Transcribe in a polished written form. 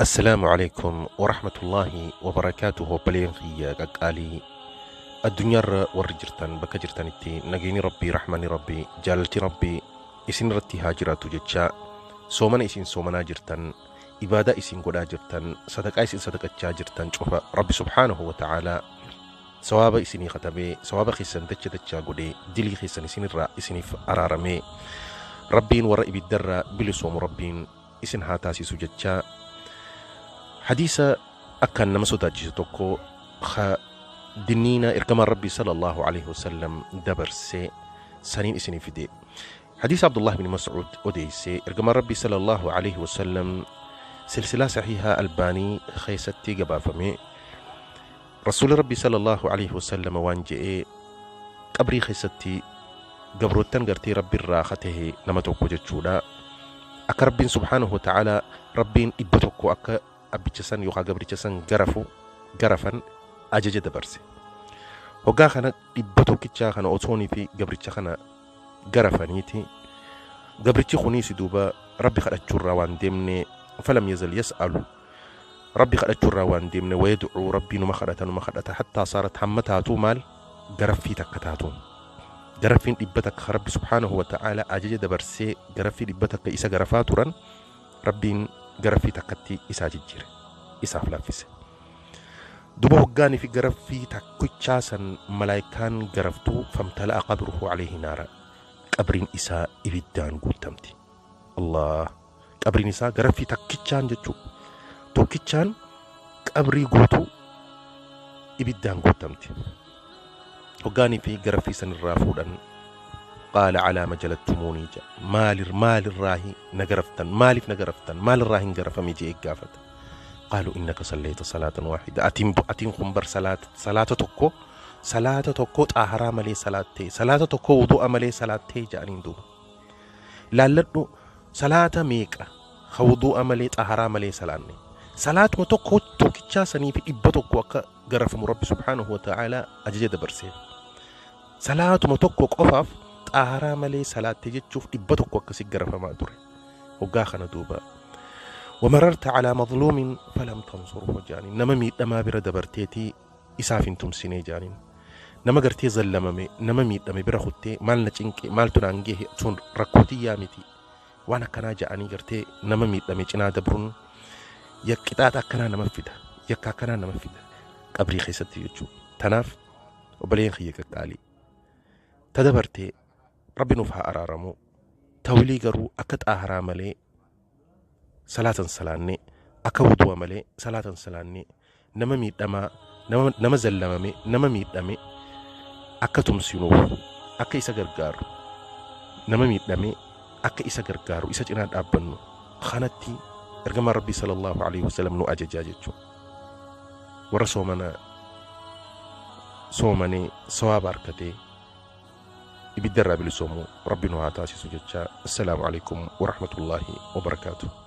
Assalaamu Aleykum Warahmatullaahi Wabarakaatuhu. Obboleen kiyya qaqqaalii addunyaarra warri jirtan, bakka jirtanitti nageenyi Rabbii, rahmanni Rabbii, jaalalti Rabbii isin irratti haa jiraatu jecha, soomana isin soomanaa jirtan, ibaadaa isin godhaa jirtan, sadaqaa isin sadaqachaa jirtan cufa Rabbi subhaanahu wa ta'aalaa sawaaba isinii katabee, sawaaba keessan dacha dachaa godhee, dilii keessan isinirraa isiniif araaramee, Rabbiin warra ibiddarraa bilisoomu Rabbiin isin haa taasisu jecha, hadiisa akkaan nama sodaachisu tokko ka dinniina ergamaan Rabbii sallallahu alaihi wasallam dabarsee saniin isinii fide. Hadiisa Abdullah bin Mas'ud odeessee ergamaan Rabbii sallallahu alaihi wasallam, silsilaa sahihaa Albaanii keessatti gabaafame, Rasuulli Rabbii sallallahu alaihi wasallam waan je'ee: qabrii keessatti gabroottan gartee Rabbi irraa ka tahe nama tokko jechuudha, akka Rabbiin subhaanahu wa ta'aalaa, Rabbiin 100 akka abbicha san yookaan gabricha san garafu garafan ajaja dabarse. Hoggaa kana dhibba tokkichaa kana osoonii fi gabricha kana garafaniiti, gabrichi kunis duuba Rabbi kadhachuurraa waan deemne, falam yazal yas'alu, Rabbi kadhachuurraa waan deemne, wayadcuu, Rabbii numa kadhata, numa kadhata, hattaa saarat, hamma taatuu maal, garaffii takka taatu. Garaffiin 100 Rabbi subhaanahu wa ta'aalaa ajaja dabarsee garaffii 100 isa garafaa turan, Rabbiin garaffii takkatti isaa jijjiire, isaaf laaffise. Duba hoggaanii fi garaffii takkichaa san malaayikaan garaftuu, famtala'a qabruhu alayhi naara, qabriin isaa ibiddaan guutamti. Allah, qabriin isaa garaffii takkichaan jechuu tokkichaan qabrii guutuu ibiddaan guutamti. Hoggaanii fi garaffii sanirraa fuudhan, qaala calaa ma jalatumuunii jedha, maalir maalirraahi na garaftan, maaliif na garaftan, maalirraa hin garafame jee gaafata. Qaaluu innaka sallayta salaatan waahida, atiin kun bar salaata tokko, salaata tokko xaaharaa malee salaattee, salaata tokko wudu'a malee salaattee jedhaniin. Duuba laalladhu, salaata meeqa ka wudu'a malee, xaaharaa malee salaanne? Salaatuma tokko tokkichaa sanii fi 100 akka garafamu Rabbi subhaanahu wa ta'aalaa ajaja dabarseef. Salaatuma tokko qofaaf xaaharaa malee salaatte jechuuf 100 akkasi garafamaa ture. Hoggaa kana duuba wamararta calaa madluumin falam tansurhu jaaniin, nama miidhamaa bira dabarteetii isaaf hin tumsinee jaaniin. Nama gartee zallamame, nama miidhame bira kuttee, maal na cinqe, maaltu naan gehe, sun rakkoo miti, waan akkanaa ja'anii gartee nama miidhame cinaa dabruun qixaaxa akkanaa nama fida, yakka akkanaa nama fida qabrii keessatti jechuudha. Tanaaf obboleen kiyya qaqqaalii, ta dabartee Rabbi nuuf haa araaramu, tawilii garuu akka xaaharaa malee salaatan salaannee, akka wudu'a malee salaatan salaannee, nama miidhamaa, nama zallamame, nama miidhame akka tumsinuuf, akka isa gargaaru, nama miidhame akka isa gargaaru, isa cinaa dhaabbannu kanatti ergamaan Rabbii sallallahu alaihi wasallam nu ajajaa jechuudha. Warra soomana soomanee sawaaba harkatee ibidda irraa bilisoomuu Rabbi nu haa taasisu jecha, assalaamu alaikum warahmatullaahi wabarakaatuh.